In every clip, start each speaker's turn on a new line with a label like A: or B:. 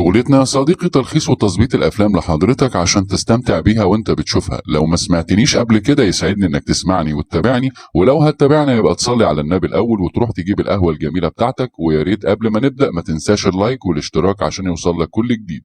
A: شغلتنا يا صديقي تلخيص وتظبيط الافلام لحضرتك عشان تستمتع بيها وانت بتشوفها. لو ما سمعتنيش قبل كده يسعدني انك تسمعني وتتابعني، ولو هتتابعنا يبقى تصلي على النبي الاول وتروح تجيب القهوة الجميلة بتاعتك. ويا ريت قبل ما نبدأ ما تنساش ال like والاشتراك عشان يوصل لك كل جديد.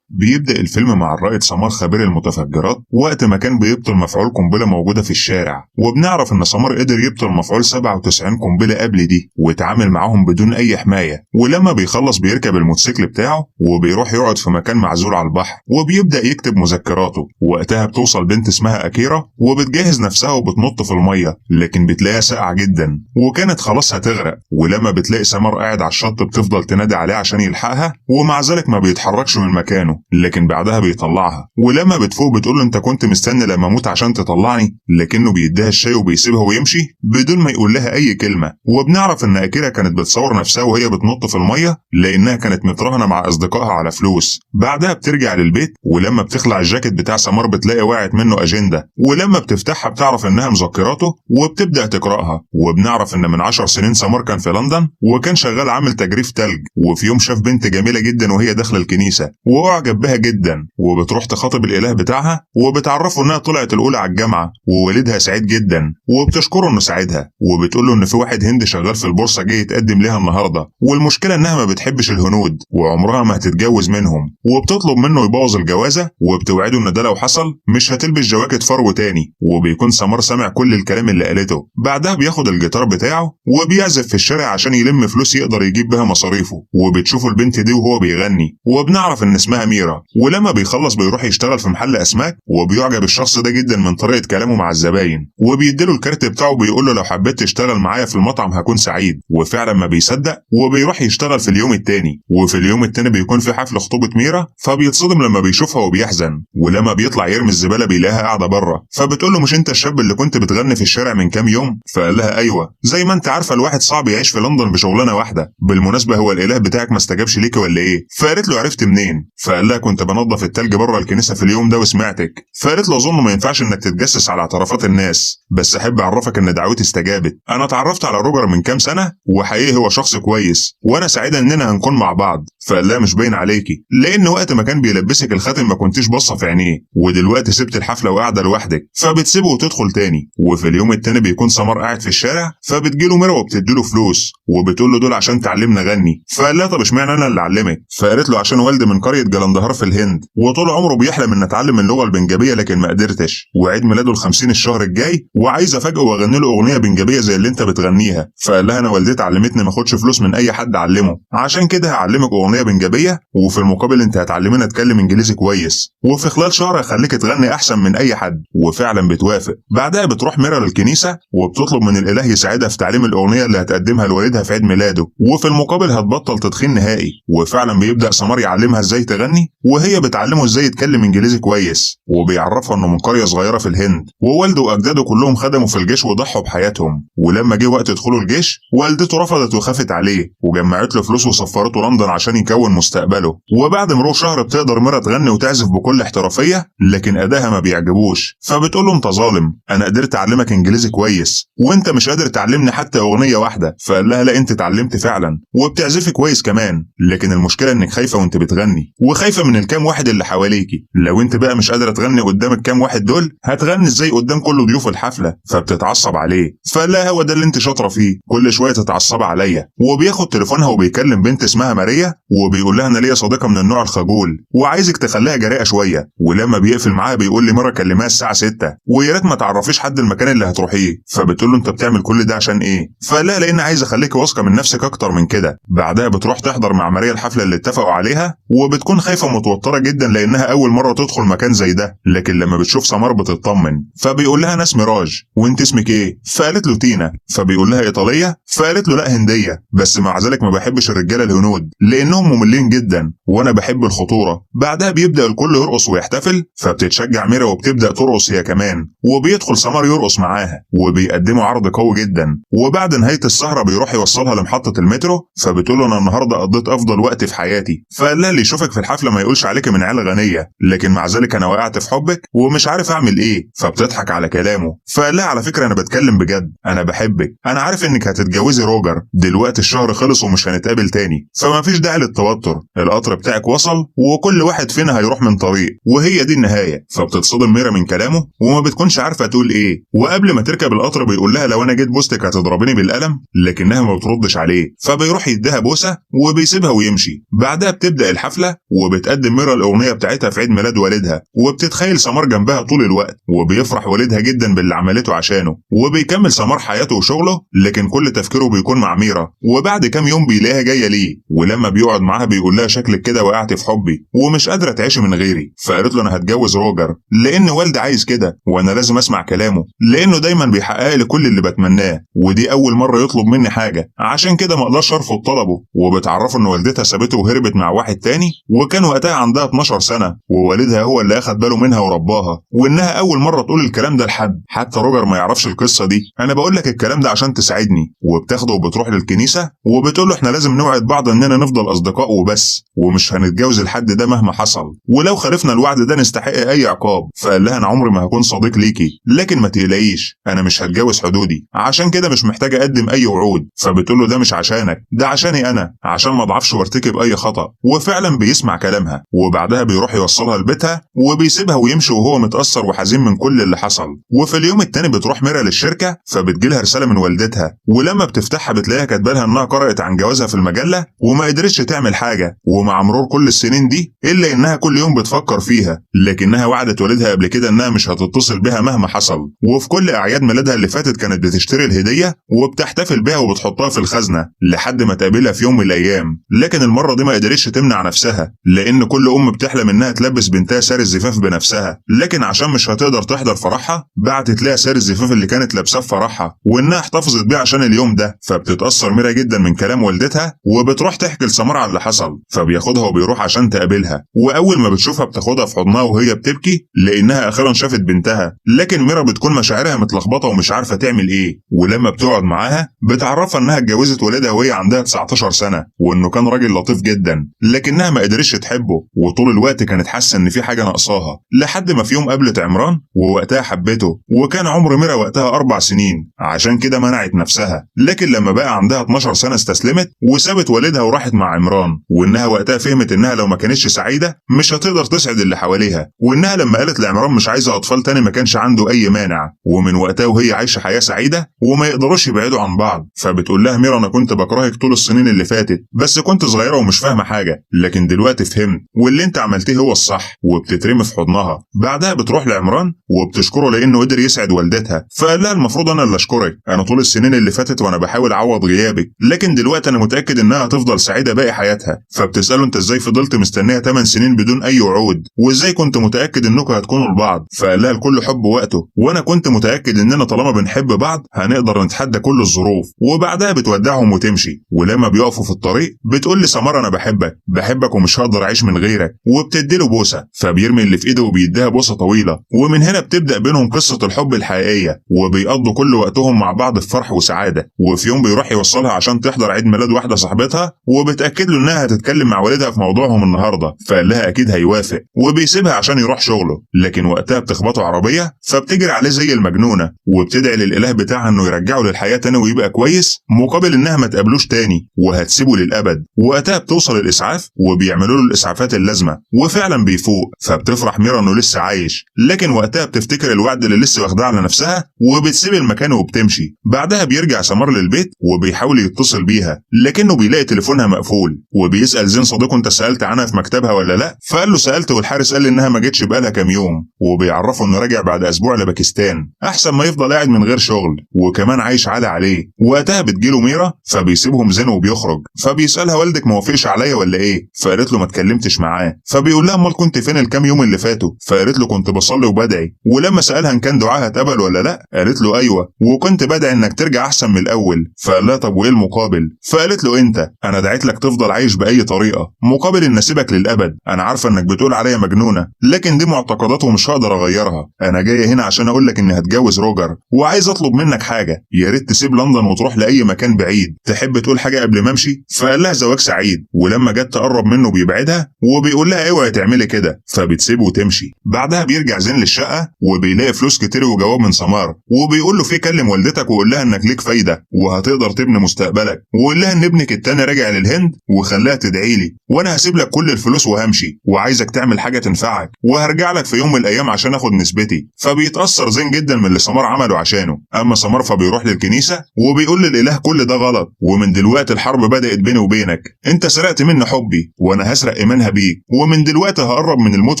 B: بيبدأ الفيلم مع الرائد سمار خبير المتفجرات وقت ما كان بيبطل مفعول قنبلة موجودة في الشارع، وبنعرف إن سمار قدر يبطل مفعول 97 قنبلة قبل دي واتعامل معاهم بدون أي حماية. ولما بيخلص بيركب الموتوسيكل بتاعه وبيروح يقعد في مكان معزول على البحر وبيبدأ يكتب مذكراته. وقتها بتوصل بنت اسمها أكيرا وبتجهز نفسها وبتنط في المية، لكن بتلاقيها ساقعة جدا وكانت خلاص هتغرق. ولما بتلاقي سمار قاعد على الشط بتفضل تنادي عليه عشان يلحقها، ومع ذلك ما بيتحركش من مكانه، لكن بعدها بيطلعها. ولما بتفوق بتقول له انت كنت مستني لما اموت عشان تطلعني، لكنه بيديها الشاي وبيسيبها ويمشي بدون ما يقول لها اي كلمة. وبنعرف ان اكيرا كانت بتصور نفسها وهي بتنط في المية لانها كانت متراهنه مع اصدقائها على فلوس. بعدها بترجع للبيت، ولما بتخلع الجاكيت بتاع سمار بتلاقي وقعت منه اجندة، ولما بتفتحها بتعرف انها مذكراته وبتبدا تقراها. وبنعرف ان من 10 سنين سمار كان في لندن وكان شغال عامل تجريف تلج، وفي يوم شاف بنت جميلة جدا وهي داخله الكنيسة واعجب بها جدا، وبتروح تخاطب الاله بتاعها وبتعرفه انها طلعت الاولى على الجامعة، ووالدها سعيد جدا وبتشكره انه ساعدها، وبتقول له ان في واحد هندي شغال في البورصة جاي يتقدم لها النهارده، والمشكلة انها ما بتحبش الهنود وعمرها ما هتتجوز منهم، وبتطلب منه يبوظ الجوازه وبتوعده ان ده لو حصل مش هتلبس جواكت فرو تاني. وبيكون سمار سامع كل الكلام اللي قالته. بعدها بياخد الجيتار بتاعه وبيعزف في الشارع عشان يلم فلوس يقدر يجيب بها مصاريفه، وبتشوفه البنت دي وهو بيغني، وبنعرف ان اسمها ميرا. ولما بيخلص بيروح يشتغل في محل اسماك، وبيعجب الشخص ده جدا من طريقه كلامه مع الزباين، وبيديله الكارت بتاعه وبيقول له لو حبيت تشتغل معايا في المطعم هكون سعيد. وفعلا ما بيصدق وبيروح يشتغل في اليوم التاني. وفي اليوم التاني بيكون في حفل خطوبه ميرا، فبيتصدم لما بيشوفها وبيحزن. ولما بيطلع يرمي الزبالة بيلاقيها قاعدة بره، فبتقول له مش انت الشاب اللي كنت بتغني في الشارع من كام يوم؟ فقال لها ايوه، زي ما انت عارفه الواحد صعب يعيش في لندن بشغلانه واحدة، بالمناسبة هو الاله بتاعك ما استجابش ليكي ولا ايه؟ فقالت له عرفت منين؟ فقال لها كنت بنظف التلج بره الكنيسة في اليوم ده وسمعتك. فقالت له اظن ما ينفعش انك تتجسس على اعترافات الناس، بس احب اعرفك ان دعوتي استجابت، انا اتعرفت على روجر من كام سنة وحقيقي هو شخص كويس وانا سعيدة اننا هنكون مع بعض. فقال لها مش باين عليكي، لان وقت ما كان بيلبسك الخاتم ما كنتيش باصة في عينيه، ودلوقتي سبت الحفلة وقاعدة لوحدك. فبتسيبه وتدخل تاني. وفي اليوم التاني بيكون سمار قاعد في الشارع، فبتجيله ميرا وبتديله فلوس وبتقول له دول عشان تعلمنا غني. فقال لها طب اشمعنى انا اللي اعلمك؟ فقالت له عشان والدي من قرية جلندهار في الهند وطول عمره بيحلم ان اتعلم اللغة البنجابيه لكن ما قدرتش، وعيد ميلاده ال50 الشهر الجاي وعايز افاجئه واغني له اغنية بنجابيه زي اللي انت بتغنيها. فقال لها انا والدتي علمتني ما اخدش فلوس من اي حد اعلمه، عشان كده هعلمك اغنية بنجابيه وفي المقابل انت هتعلميني اتكلم انجليزي كويس، وفي خلال شهر هخليك تغني احسن من اي حد. وفعلا بتوافق. بعدها بتروح ميرا للكنيسة وبتطلب من الاله يساعدها في تعليم الاغنية اللي هتقدمها لوالدها في عيد ميلاده، وفي المقابل هتبطل تدخين نهائي. وفعلا بيبدا سمار يعلمها ازاي تغني، وهي بتعلمه ازاي يتكلم انجليزي كويس، وبيعرفها انه من قرية صغيرة في الهند ووالده واجداده كلهم خدموا في الجيش وضحوا بحياتهم. ولما جه وقت دخوله الجيش والدته رفضت وخافت عليه وجمعت له فلوس وسفرته لندن عشان يكون مستقبله. وبعد مرور شهر بتقدر ميرا تغني وتعزف بكل احترافية، لكن اداها ما بيعجبوش، فبتقول له انت ظالم، انا قدرت اعلمك انجليزي كويس وانت مش قادر تعلمني حتى اغنية واحدة. فقال لها لا انت اتعلمت فعلا وبتعزفي كويس كمان، لكن المشكلة انك خايفة وانت بتغني وخايفة من الكام واحد اللي حواليكي، لو انت بقى مش قادرة تغني قدام الكام واحد دول هتغني ازاي قدام كل ضيوف الحفلة؟ فبتتعصب عليه. فقال لها هو ده اللي انت شاطرة فيه، كل شوية تتعصب عليا. وبياخد تليفونها وبيكلم بنت اسمها ماريا وبيقول لها انا ليا صديقه من النوع الخجول وعايزك تخليها جريئة شوية. ولما بيقفل معاها بيقول لي ميرا كلمها الساعة 6 ويا ريت ما تعرفيش حد المكان اللي هتروحيه. فبتقول له انت بتعمل كل ده عشان ايه؟ فلا لان عايز اخليك واثقة من نفسك اكتر من كده. بعدها بتروح تحضر مع ماريا الحفلة اللي اتفقوا عليها، وبتكون خايفة ومتوتره جدا لانها اول مرة تدخل مكان زي ده، لكن لما بتشوف سمار بتطمن. فبيقول لها انا اسمي راج وانت اسمك ايه؟ فقالت له تينا. فبيقول لها ايطالية؟ فقالت له لا هنديه، بس مع ذلك ما بحبش الرجالة الهنود لانهم مملين جدا وانا بحب الخطورة. بعدها بيبدا الكل يرقص ويحتفل، فبتتشجع ميرا وبتبدا ترقص هي كمان، وبيدخل سمار يرقص معاها وبيقدموا عرض قوي جدا. وبعد نهاية السهرة بيروح يوصلها لمحطه المترو، فبتقول له انا النهارده قضيت افضل وقت في حياتي. فقال لها اللي يشوفك في الحفلة ما يقولش عليك من عيله غنية، لكن مع ذلك انا وقعت في حبك ومش عارف اعمل ايه. فبتضحك على كلامه. فقال لها على فكرة انا بتكلم بجد، انا بحبك، انا عارف انك هتتجوزي روجر، دلوقتي الشهر خلص ومش هنتقابل تاني، فما فيش داعي للتوتر، القطر بتاعك وصل وكل واحد فينا هيروح من طريق، وهي دي النهاية. فبتتصدم ميرا من كلامه وما بتكونش عارفه تقول ايه. وقبل ما تركب القطر بيقول لها لو انا جيت بوستك هتضربيني بالقلم، لكنها ما بتردش عليه، فبيروح يديها بوسه وبيسيبها ويمشي. بعدها بتبدا الحفلة وبتقدم ميرا الاغنية بتاعتها في عيد ميلاد والدها، وبتتخيل سمار جنبها طول الوقت، وبيفرح والدها جدا باللي عملته عشانه. وبيكمل سمار حياته وشغله، لكن كل تفكيره بيكون مع ميرا. وبعد كام يوم بيلاقيها جاية ليه، ولما بيقعد معاها بيقول لها شكلك كده وقعت في حبي ومش قادرة تعيشي من غيري. فقالت له انا هتجوز روجر لان والدي عايز كده وانا لازم اسمع كلامه، لانه دايما بيحقق لي كل اللي بتمناه، ودي اول مرة يطلب مني حاجة، عشان كده ما اقدرش ارفض طلبه. وبتعرفه ان والدتها سابته وهربت مع واحد تاني، وكان وقتها عندها 12 سنة، ووالدها هو اللي اخد باله منها ورباها، وانها اول مرة تقول الكلام ده لحد، حتى روجر ما يعرفش القصة دي، انا بقول لك الكلام ده عشان تساعدني. وبتاخده وبتروح للكنيسة وبتقول له احنا لازم نوعد بعض اننا نفضل اصدقاء وبس، ومش هنتجوز الحد ده مهما حصل، ولو خالفنا الوعد ده نستحق اي عقاب. فقال لها انا عمري ما هكون صديق ليكي، لكن ما تقلقيش انا مش هتجوز حدودي، عشان كده مش محتاج اقدم اي وعود. فبتقول له ده مش عشانك، ده عشاني انا، عشان ما اضعفش وارتكب اي خطا. وفعلا بيسمع كلامها، وبعدها بيروح يوصلها لبيتها وبيسيبها ويمشي وهو متاثر وحزين من كل اللي حصل. وفي اليوم التاني بتروح ميرا للشركة، فبتجيلها رسالة من والدتها، ولما بتفتحها بتلاقيها كاتبالها انها قرات عن جوازها في المجلة وما قدرتش تعمل حاجة، ومع مرور كل السنين دي الا انها كل يوم بتفكر فيها، لكنها وعدت والدها قبل كده انها مش هتتصل بها مهما حصل. وفي كل اعياد ميلادها اللي فاتت كانت بتشتري الهدية وبتحتفل بها وبتحطها في الخزنة لحد ما تقابلها في يوم من الايام، لكن المرة دي ما قدرتش تمنع نفسها، لان كل ام بتحلم انها تلبس بنتها ساري الزفاف بنفسها، لكن عشان مش هتقدر تحضر فرحها بعتت لها ساري الزفاف اللي كانت لابساه في فرحها، وانها احتفظت بيه عشان اليوم ده. فبتتاثر ميرا جدا من كلام والدتها وبتروح تحكي لسمار على اللي حصل، فبياخدها وبيروح عشان تقابلها، واول ما بتشوفها بتاخدها في حضنها وهي بتبكي لانها اخيرا شافت بنتها. لكن ميرا بتكون مشاعرها متلخبطه ومش عارفه تعمل ايه، ولما بتقعد معاها بتعرفها انها اتجوزت والدها وهي عندها 19 سنة، وانه كان راجل لطيف جدا، لكنها ما قدرتش تحبه، وطول الوقت كانت حاسه ان في حاجة ناقصاها، لحد ما في يوم قابلت عمران ووقتها حبته، وكان عمر ميرا وقتها 4 سنين، عشان كده منعت نفسها. لكن لما بقى عندها 12 سنة استسلمت وسابت والدها وراحت مع عمران، وانها وقتها فهمت انها لو ما كانتش سعيدة مش هتقدر تسعد اللي حواليها، وانها لما قالت لعمران مش عايزه اطفال تاني ما كانش عنده اي مانع، ومن وقتها وهي عايشه حياة سعيدة وما يقدروش يبعدوا عن بعض. فبتقول لها ميرا انا كنت بكرهك طول السنين اللي فاتت، بس كنت صغيرة ومش فاهمه حاجة، لكن دلوقتي فهمت، واللي انت عملتيه هو الصح. وبتترمي في حضنها. بعدها بتروح لعمران وبتشكره لانه قدر يسعد والدتها، فقال لها المفروض انا اللي اشكرك، انا طول السنين اللي فاتت وانا بحاول اعوض غيابك، لكن دلوقتي انا متاكد انها هتفضل سعيدة باقي حياتها. فبتساله انت ازاي فضلت مستنيها 8 سنين بدون اي وعود، وازاي كنت متاكد انكم هتكونوا لبعض؟ فقال لها الكل حب وقته، وانا كنت متاكد اننا طالما بنحب بعض هنقدر نتحدى كل الظروف. وبعدها بتودعهم وتمشي. ولما بيقفوا في الطريق بتقول لسمار انا بحبك بحبك ومش هقدر اعيش من غيرك، وبتديله بوسه، فبيرمي اللي في ايده وبيديها بوسه طويلة. ومن هنا بتبدا بينهم قصة الحب الحقيقية، وبيقضوا كل وقتهم مع بعض في فرح وسعادة. وفي يوم بيروح يوصلها عشان تحضر عيد ميلاد واحدة صاحبتها، وبتاكد له انها هتتكلم مع والدها في موضوعهم النهارده، فقال لها اكيد هيوافق، وبيسيبها عشان يروح شغله. لكن وقتها بتخبطه عربية، فبتجري عليه زي المجنونة، وبتدعي للاله بتاعها انه يرجعه للحياة تاني ويبقى كويس، مقابل انها ما تقابلوش تاني وهتسيبه للابد. وقتها بتوصل الاسعاف وبيعملوا له الاسعافات اللازمة، وفعلا بيفوق. فبتفرح ميرا انه لسه عايش، لكن وقتها بتفتكر الوعد اللي لسه واخداه على نفسها وبتسيب المكان وبتمشي. بعدها بيرجع سمار للبيت وبيحاول يتصل بيها، لكنه بيلاقي تليفونها مقفول، وبيسال زين صديقه انت سالت عنها في مكتبها ولا لا؟ فقال له سالت والحارس قال لي انها ما جتش بقالها كام يوم، وبيعرفه انه راجع بعد اسبوع لباكستان احسن ما يفضل قاعد من غير شغل وكمان عايش عالي عليه. وقتها بتجيله ميرا، فبيسيبهم زين وبيخرج. فبيسالها والدك ما وافقش عليا ولا ايه؟ فقالت له ما اتكلمتش معاه. فبيقول لها امال كنت فين الكام يوم اللي فاتوا؟ فقالت له كنت بصلي وبدعي. ولما سالها ان كان دعاها اتقبل ولا لا، قالت له ايوه، وكنت بدعي انك ترجع احسن من الاول. فقال لها طب وايه المقابل؟ فقالت له انت، انا دعيت لك تفضل عايش باي طريقه مقابل ان اسيبك للابد. انا عارفه انك بتقول عليا مجنونة، لكن دي معتقدات ومش هقدر اغيرها. انا جاية هنا عشان اقول لك اني هتجوز روجر، وعايز اطلب منك حاجة، يا ريت تسيب لندن وتروح لاي مكان بعيد. تحب تقول حاجة قبل ما امشي؟ فقال لها زواج سعيد. ولما جت تقرب منه بيبعدها للقنبله وبيقول لها اوعي تعملي كده، فبتسيبه وتمشي. بعدها بيرجع زين للشقه وبيلاقي فلوس كتير وجواب من سمار، وبيقول له فيه كلم والدتك وقول لها انك ليك فايده وهتقدر تبني مستقبلك، وقول لها ان ابنك التاني راجع للهند وخلاها تدعي لي، وانا هسيب لك كل الفلوس وهمشي، وعايزك تعمل حاجة تنفعك، وهرجع لك في يوم من الايام عشان اخد نسبتي. فبيتاثر زين جدا من اللي سمار عمله عشانه. اما سمار فبيروح للكنيسة وبيقول للاله كل ده غلط، ومن دلوقتي الحرب بدات بيني وبينك، انت سرقت مني حبي وانا هسرق ايمانها بيك، ومن دلوقتي هقرب من الموت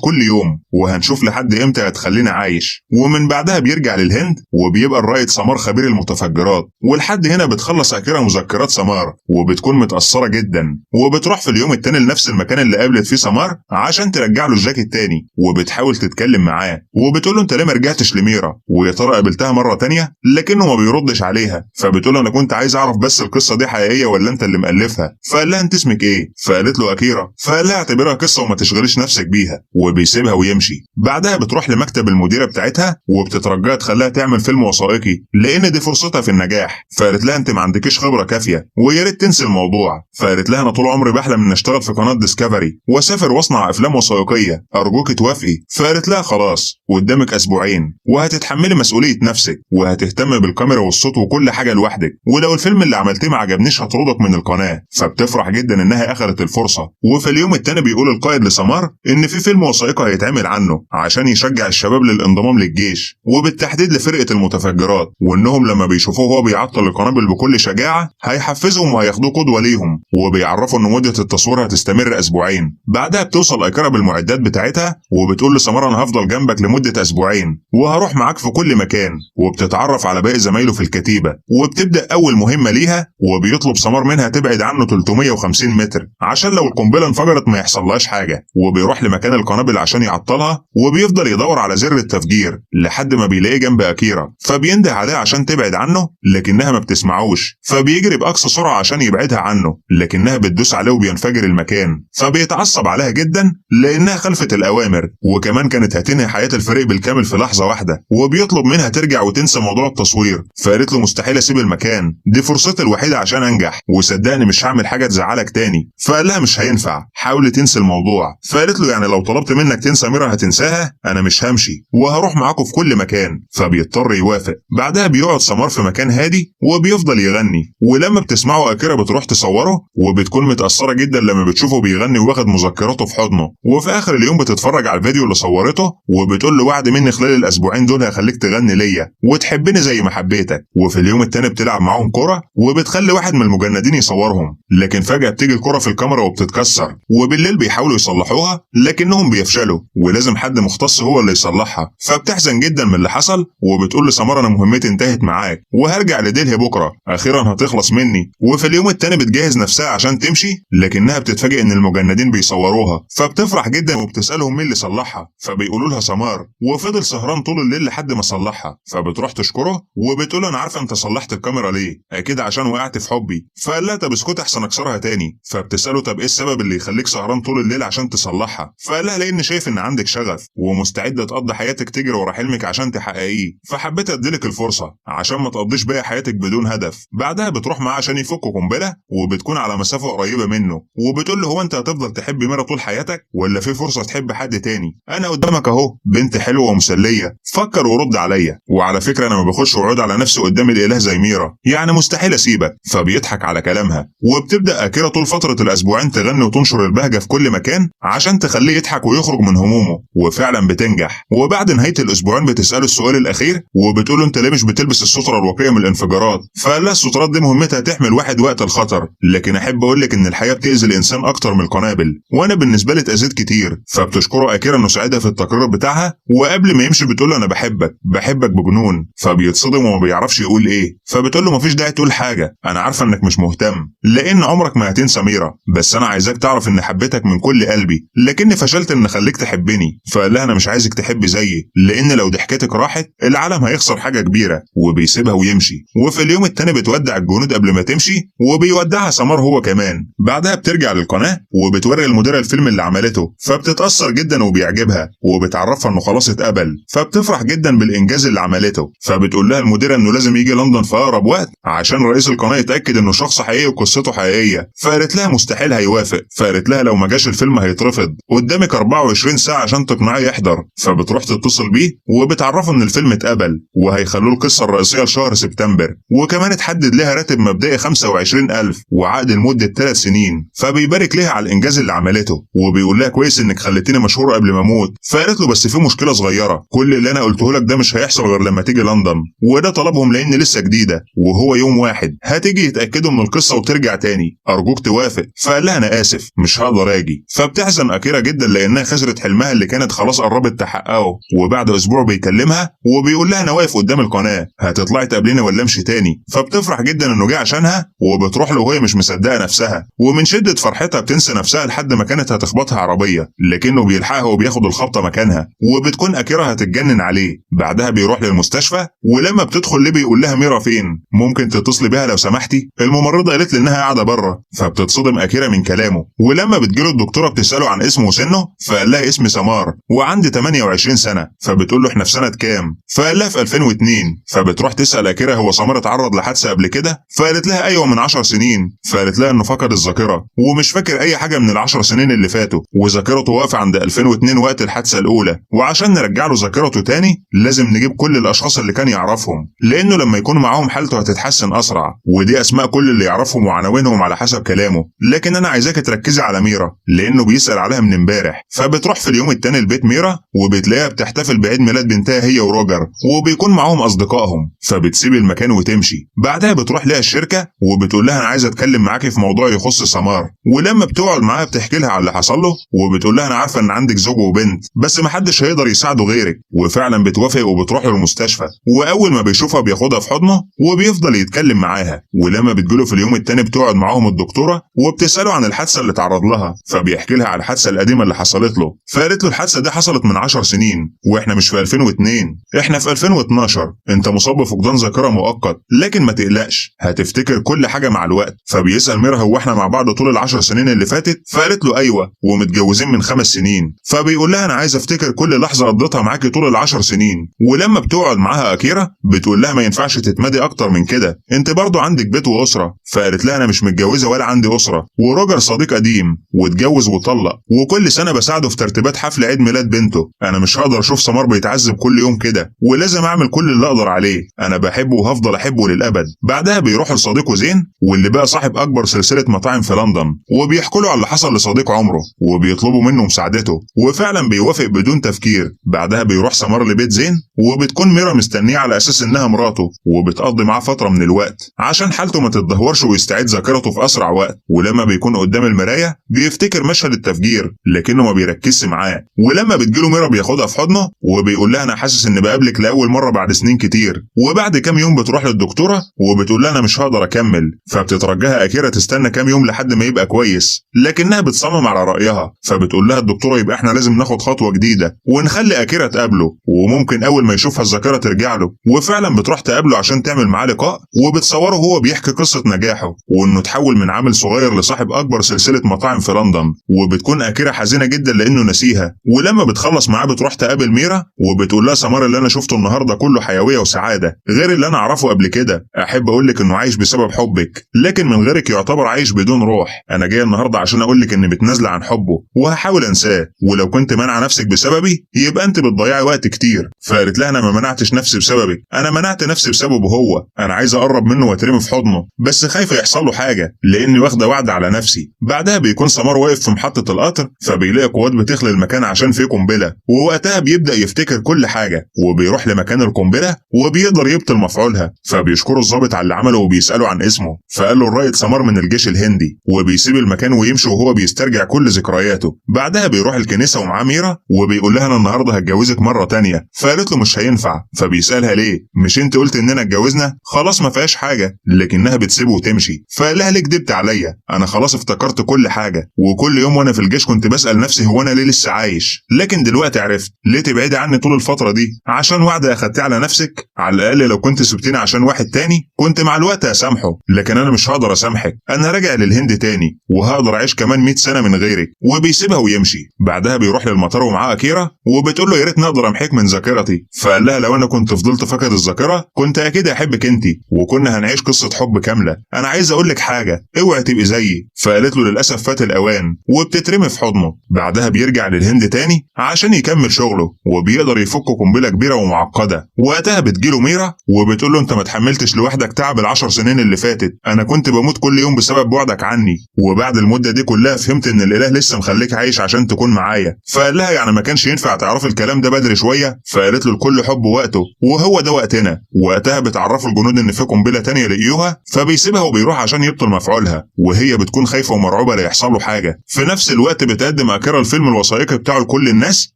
B: كل يوم، وهنشوف لحد امتى هتخليني عايش. ومن بعدها بيرجع للهند وبيبقى الرايد سمار خبير المتفجرات. ولحد هنا بتخلص اكيرا مذكرات سمار وبتكون متاثرة جدا، وبتروح في اليوم التاني لنفس المكان اللي قابلت فيه سمار عشان ترجع له الجاكيت تاني، وبتحاول تتكلم معاه وبتقول له انت ليه ما رجعتش لميرا، ويا ترى قابلتها مرة تانية، لكنه ما بيردش عليها. فبتقول له انا كنت عايز اعرف بس القصة دي حقيقية ولا انت اللي مالفها. فقال لها انت اسمك ايه؟ فقالت له اكيرا. فقال لها اعتبرها قصة وما تشغليش نفسك بيها، وبيسيبها ويمشي. بعدها بتروح لمكتب المديرة بتاعتها وبتترجاها تخليها تعمل فيلم وثائقي لان دي فرصتها في النجاح. فقالت لها انت ما عندكيش خبره كافيه ويا ريت تنسي الموضوع. فقالت لها انا طول عمري بحلم ان اشتغل في قناة ديسكفري واسافر واصنع افلام وثائقية، ارجوك توافقي. فقالت لها خلاص قدامك اسبوعين وهتتحملي مسؤولية نفسك وهتهتم بالكاميرا والصوت وكل حاجة لوحدك، ولو الفيلم اللي عملتيه ما عجبنيش هطردك من القناة. فبتفرح جدا انها اخذت الفرصة. وفي اليوم الثاني بيقول القائد لسمار ان في فيلم وثائقي هيتعمل عنه عشان يشجع الشباب للانضمام للجيش وبالتحديد لفرقة المتفجرات، وانهم لما بيشوفوه وهو بيعطل القنابل بكل شجاعة هيحفزهم وهياخدوه قدوة ليهم، وبيعرفوا ان مده التصوير هتستمر اسبوعين. بعدها بتوصل اكيرا بالمعدات بتاعتها وبتقول لسمار انا هفضل جنبك لمدة اسبوعين وهروح معاك في كل مكان، وبتتعرف على باقي زمايله في الكتيبة. وبتبدا اول مهمة ليها وبيطلب سمار منها تبعد عنه 350 متر عشان لو القنبلة انفجرت ما يحصلهاش حاجة، وبيروح لمكان القنابل عشان يعطلها وبيفضل يدور على زر التفجير لحد ما بيلاقيه جنب اكيرا، فبينده عليها عشان تبعد عنه لكنها ما بتسمعوش، فبيجري باقصى سرعة عشان يبعدها عنه لكنها بتدوس عليه وبينفجر المكان. فبيتعصب عليها جدا لانها خلفت الاوامر وكمان كانت هتنهي حياة الفريق بالكامل في لحظة واحدة، وبيطلب منها ترجع وتنسى موضوع التصوير. فقالت له مستحيل اسيب المكان، دي فرصتي الوحيدة عشان انجح، وصدقني مش هعمل حاجة تزعلك تاني. فقال لها مش هينفع، حاولي تنسي الموضوع. فقالت له يعني لو طلبت منك تنسى ميرا هتنساها؟ انا مش همشي وهروح معاكم في كل مكان. فبيضطر يوافق. بعدها بيقعد سمار في مكان هادي وبيفضل يغني، ولما بتسمعه اكيرا بتروح تصوره وبتكون متاثرة جدا لما بتشوفه بيغني واخد مذكراته في حضنه. وفي اخر اليوم بتتفرج على الفيديو اللي صورته وبتقول له وعد مني خلال الاسبوعين دول هخليك تغني ليا وتحبني زي ما حبيتك. وفي اليوم التاني بتلعب معاهم كرة وبتخلي واحد من المجندين يصورهم، لكن فجأة بتيجي الكرة في الكاميرا وبتتكسر، وبالليل بيحاولوا يصلحوها لكنهم بيفشلوا ولازم حد مختص هو اللي يصلحها. فبتحزن جدا من اللي حصل وبتقول لسمار انا مهمتي انتهت معاك وهرجع لدلهي بكره، اخيرا هتخلص مني. وفي اليوم التاني بتجهز نفسها عشان تمشي لكنها بتتفاجئ ان المجندين بيصوروها، فبتفرح جدا وبتسالهم مين اللي صلحها، فبيقولوا لها سمار، وفضل سهران طول الليل لحد ما صلحها. فبتروح تشكره وبتقول انا عارفه انت صلحت الكاميرا ليه، اكيد عشان وقعت في حبي. فقال لها طب اسكت احسن اكسرها تاني. فبتساله طب ايه السبب اللي يخليك سهران طول الليل عشان تصلحها؟ فقال لها لان شايف ان عندك شغف ومستعده تقضي حياتك تجري ورا حلمك عشان تحققيه، فحبيت اديلك الفرصة عشان ما تقضيش باقي حياتك بدون هدف. بعدها بتروح معاه عشان يفكوا قنبلة وبتكون على مسافة قريبه منه، وبتقول له هو انت هتفضل تحب ميرا طول حياتك ولا في فرصة تحب حد تاني؟ انا قدامك اهو، بنت حلوة ومسليه، فكر ورد عليا، وعلى فكرة انا ما باخدش وعود على نفسي قدام الاله زي ميرا، يعني مستحيل اسيبك. فبيضحك على كلامها، وبتبدا اكيرا طول فترة الاسبوعين تغني وتنشر البهجة في كل مكان عشان تخليه يضحك ويخرج من همومه، وفعلا بتنجح. وبعد نهاية الاسبوعين بتساله السؤال الاخير وبتقول له انت ليه مش بتلبس السترة الواقيه من الانفجارات؟ فقال لها السترات دي مهمتها تحمي الواحد وقت الخطر، لكن احب اقول لك ان الحياة بتاذي الانسان اكتر من القنابل، وانا بالنسبة لي اتاذيت كتير. فبتشكره اكيرا انه ساعدها في التقرير بتاعها، وقبل ما يمشي بتقول له انا بحبك، بحبك بجنون. فبيتصدم وما بيعرفش يقول ايه، فبتقول له مفيش داعي تقول حاجة، انا عارفه انك مش مهتم لان عمرك ما هتنسى ميرا، بس انا عايزاك تعرف ان حبيتك من كل قلبي، لكني فشلت ان اخليك تحبني. فقال لها انا مش عايزك تحبي زيي، لان لو ضحكتك راحت العالم هيخسر حاجة كبيرة، وبيسيبها ويمشي. وفي اليوم التاني بتودع الجنود قبل ما تمشي وبيودعها سمار هو كمان. بعدها بترجع للقناة وبتوري المديرة الفيلم اللي عملته، فبتتاثر جدا وبيعجبها وبتعرفها انه خلاص اتقبل، فبتفرح جدا بالانجاز اللي عملته. فبتقول لها المديرة انه لازم يجي لندن في اقرب وقت عشان رئيس القناة يتاكد انه شخص حقيقي وقصته حقيقية. فقالت لها مستحيل هيوافق. فقالت لها لها لو ما جاش الفيلم هيترفض، قدامك 24 ساعة عشان تقنعيه يحضر. فبتروح تتصل بيه وبتعرفه ان الفيلم اتقبل وهيخلوه القصة الرئيسية لشهر سبتمبر، وكمان اتحدد لها راتب مبدئي 25,000 وعقد لمدة 3 سنين. فبيبارك لها على الانجاز اللي عملته وبيقول لها كويس انك خليتيني مشهور قبل ما اموت. فقالت له بس في مشكلة صغيرة، كل اللي انا قلته لك ده مش هيحصل غير لما تيجي لندن، وده طلبهم لان لسه جديدة وهو يوم واحد، هتيجي يتاكدوا من القصة وترجع تاني، ارجوك توافق. فقال لها انا اسف مش هقدر اجي. فبتحزن اكيرا جدا لانها خسرت حلمها اللي كانت خلاص قربت تحققه. وبعد اسبوع بيكلمها وبيقول لها انا واقف قدام القناة، هتطلعي تقابليني ولا امشي تاني؟ فبتفرح جدا انه جه عشانها وبتروح له وهي مش مصدقه نفسها، ومن شده فرحتها بتنسى نفسها لحد ما كانت هتخبطها عربية، لكنه بيلحقها وبياخد الخبطه مكانها، وبتكون اكيرا هتتجنن عليه. بعدها بيروح للمستشفى، ولما بتدخل ليه بيقول لها ميرا فين؟ ممكن تتصلي بيها لو سمحتي؟ الممرضة قالت لي انها قاعدة بره. فبتتصدم اكيرا من كلامه، ولما بتجيله الدكتورة بتساله عن اسمه وسنة، فقال لها اسمي سمار وعندي 28 سنة. فبتقول له احنا في سنة كام؟ فقال لها في 2002. فبتروح تسال اكيرا هو سمار اتعرض لحادثة قبل كده؟ فقالت لها ايوه من 10 سنين. فقالت لها انه فقد الذاكرة ومش فاكر اي حاجة من ال10 سنين اللي فاتوا، وذاكرته واقفة عند 2002 وقت الحادثة الاولى، وعشان نرجع له ذاكرته تاني لازم نجيب كل الاشخاص اللي كان يعرفهم، لانه لما يكون معاهم حالته هتتحسن اسرع، ودي اسماء كل اللي يعرفهم وعناوينهم على حسب كلامه. لكن انا عايزاك تركزي على ميرا لانه بيسال عليها من امبارح. فبتروح في اليوم التاني لبيت ميرا وبتلاقيها بتحتفل بعيد ميلاد بنتها هي وروجر، وبيكون معاهم اصدقائهم. فبتسيب المكان وتمشي. بعدها بتروح لها الشركة وبتقول لها انا عايزه اتكلم معاكي في موضوع يخص سمار. ولما بتقعد معاها بتحكي لها على اللي حصل له، وبتقول لها انا عارفه ان عندك زوج وبنت بس محدش هيقدر يساعده غيرك. وفعلا بتوافق وبتروح له المستشفى، واول ما بيشوفها بياخدها في حضنه وبيفضل يتكلم معاها. ولما بتجيله في اليوم التاني بتقعد معاهم الدكتورة وبتساله عن الحادثة اللي تعرض لها، فبيحكي لها على الحادثة القديمة اللي حصلت له. فقالت له الحادثة دي حصلت من 10 سنين واحنا مش في 2002، احنا في 2012، انت مصاب بفقدان ذاكره مؤقت لكن ما تقلقش هتفتكر كل حاجة مع الوقت. فبيسال ميرا هو احنا مع بعض طول ال10 سنين اللي فاتت؟ فقالت له ايوه ومتجوزين من 5 سنين. فبيقول لها انا عايز افتكر كل لحظة قضيتها معاكي طول ال10 سنين. ولما بتقعد معاها اكيرا بتقول لها ما ينفعش تتمادي اكتر من كده، انت برضو عندك بيت واسره. فقالت لها انا مش متجوزة ولا عندي اسره، وروجر صديق قديم واتجوز وطلق، وكل سنة بساعده في ترتيبات حفل عيد ميلاد بنته، انا مش هقدر اشوف سمار بيتعذب كل يوم كده، ولازم اعمل كل اللي اقدر عليه، انا بحبه وهفضل احبه للابد. بعدها بيروح لصديقه زين واللي بقى صاحب اكبر سلسلة مطاعم في لندن، وبيحكوا له على اللي حصل لصديق عمره وبيطلبوا منه مساعدته، وفعلا بيوافق بدون تفكير. بعدها بيروح سمار لبيت زين وبتكون ميرا مستنيه على اساس انها مراته، وبتقضي معاه فترة من الوقت عشان حالته ما تتدهورش ويستعيد ذاكرته في اسرع وقت. ولما بيكون قدام المراية بيفتكر مشهد التفجير لكنه ما بيركزش معاه. ولما بتجيله ميرا بياخدها في حضنه وبيقول لها انا حاسس ان بقابلك لاول مرة بعد سنين كتير. وبعد كام يوم بتروح للدكتوره وبتقول لها انا مش هقدر اكمل، فبتترجاها اكيرا تستنى كام يوم لحد ما يبقى كويس، لكنها بتصمم على رايها. فبتقول لها الدكتورة يبقى احنا لازم ناخد خطوة جديدة ونخلي اكيرا تقابله، وممكن اول ما يشوفها الذاكرة ترجع له. وفعلا بتروح تقابله عشان تعمل معاه لقاء، وبتصوره هو بيحكي قصة نجاحه وانه تحول من عامل صغير لصاحب اكبر سلسلة مطاعم في لندن. وبتكون اكيرا حزينة جدا لانه نسيها. ولما بتخلص معاه بتروح تقابل ميرا وبتقول لها سمار اللي انا شفته النهارده كله حيوية وسعادة غير اللي انا اعرفه قبل كده، احب اقول لك انه عايش بسبب حبك لكن من غيرك يعتبر عايش بدون روح. انا جاي النهارده عشان اقول لك اني متنازله عن حبه وهحاول انساه، ولو كنت منع نفسك بسببي يبقى انت بتضيعي وقت كتير. فقالت لها انا ما منعتش نفسي بسببك، انا منعت نفسي بسببه هو، انا عايز اقرب منه واترمي في حضنه بس خايفة يحصل له حاجة لاني واخده وعد على نفسي. بعدها بيكون سمار واقف في محطة القطر، فبيلاقي قوات بتخلي المكان عشان فيه قنبلة، ووقتها بيبدا يفتكر كل حاجة وبيروح لمكان القنبلة وبيقدر يبطل مفعولها. فبيشكره الضابط على اللي عمله وبيساله عن اسمه، فقال له الرائد سمار من الجيش الهندي، وبيسيب المكان ويمشي وهو بيسترجع كل ذكرياته. بعدها بيروح الكنيسة ومعاه ميرا وبيقول لها انا النهارده هتجوزك مرة تانية. فقالت له مش هينفع. فبيسالها ليه؟ مش انت قلت اننا اتجوزنا؟ خلاص ما فيهاش حاجة. لكنها بتسيبه وتمشي. فقال لها ليه كدبت عليا؟ انا خلاص افتكرت كل حاجة، وكل يوم وانا في الجيش كنت بسال نفسي هو انا ليه لسه عايش، لكن دلوقتي عرفت ليه تبعدي عني طول الفترة دي، عشان وعد اخدتيه على نفسك. على الاقل لو كنت سبتني عشان واحد تاني كنت مع الوقت هسامحه، لكن انا مش هقدر اسامحك، انا راجع للهند تاني وهقدر اعيش كمان 100 سنة من غيرك. وبيسيبها ويمشي. بعدها بيروح للمطار ومعاه اكيرا وبتقول له يا ريت نقدر امحيك من ذاكرتي. فقال لها لو انا كنت فضلت فاقد الذاكرة كنت اكيد احبك انت وكنا هنعيش قصة حب كاملة، انا عايز اقول لك حاجة، اوعي تبقي زيي. فقالت له للاسف فات الاوان الاوان وبتترمي في حضنه. بعدها بيرجع للهند تاني عشان يكمل شغله، وبيقدر يفك قنبلة كبيرة ومعقدة. وقتها بتجيله ميرا وبتقول له انت ما تحملتش لوحدك تعب ال10 سنين اللي فاتت، انا كنت بموت كل يوم بسبب بعدك عني، وبعد المدة دي كلها فهمت ان الاله لسه مخليك عايش عشان تكون معايا. فقال لها يعني ما كانش ينفع تعرفي الكلام ده بدري شويه؟ فقالت له لكل حب وقته وهو ده وقتنا. وقتها بتعرفوا الجنود ان في قنبلة تانية لقيوها، فبيسيبها وبيروح عشان يبطل مفعولها، وهي بتكون خايفة ومرعوبه لا يحصل له حاجه. في نفس الوقت بتقدم اكيرا الفيلم الوثائقي بتاعه لكل الناس،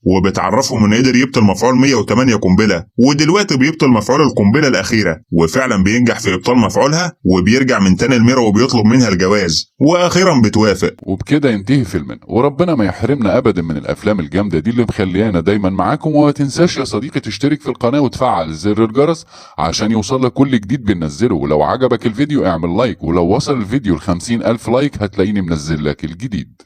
B: وبتعرفهم انه قدر يبطل مفعول 108 قنبله، ودلوقتي بيبطل مفعول القنبلة الاخيره، وفعلا بينجح في ابطال مفعولها، وبيرجع من تاني لميرا وبيطلب منها الجواز، واخيرا بتوافق.
A: وبكده ينتهي فيلمنا، وربنا ما يحرمنا ابدا من الافلام الجامدة دي اللي مخليانا دايما معاكم. وما تنساش يا صديقي تشترك في القناة وتفعل زر الجرس عشان يوصل لك كل جديد بننزله. ولو عجبك الفيديو اعمل like، ولو وصل الفيديو ل 50,000 like هتلاقيني منزل لك الجديد.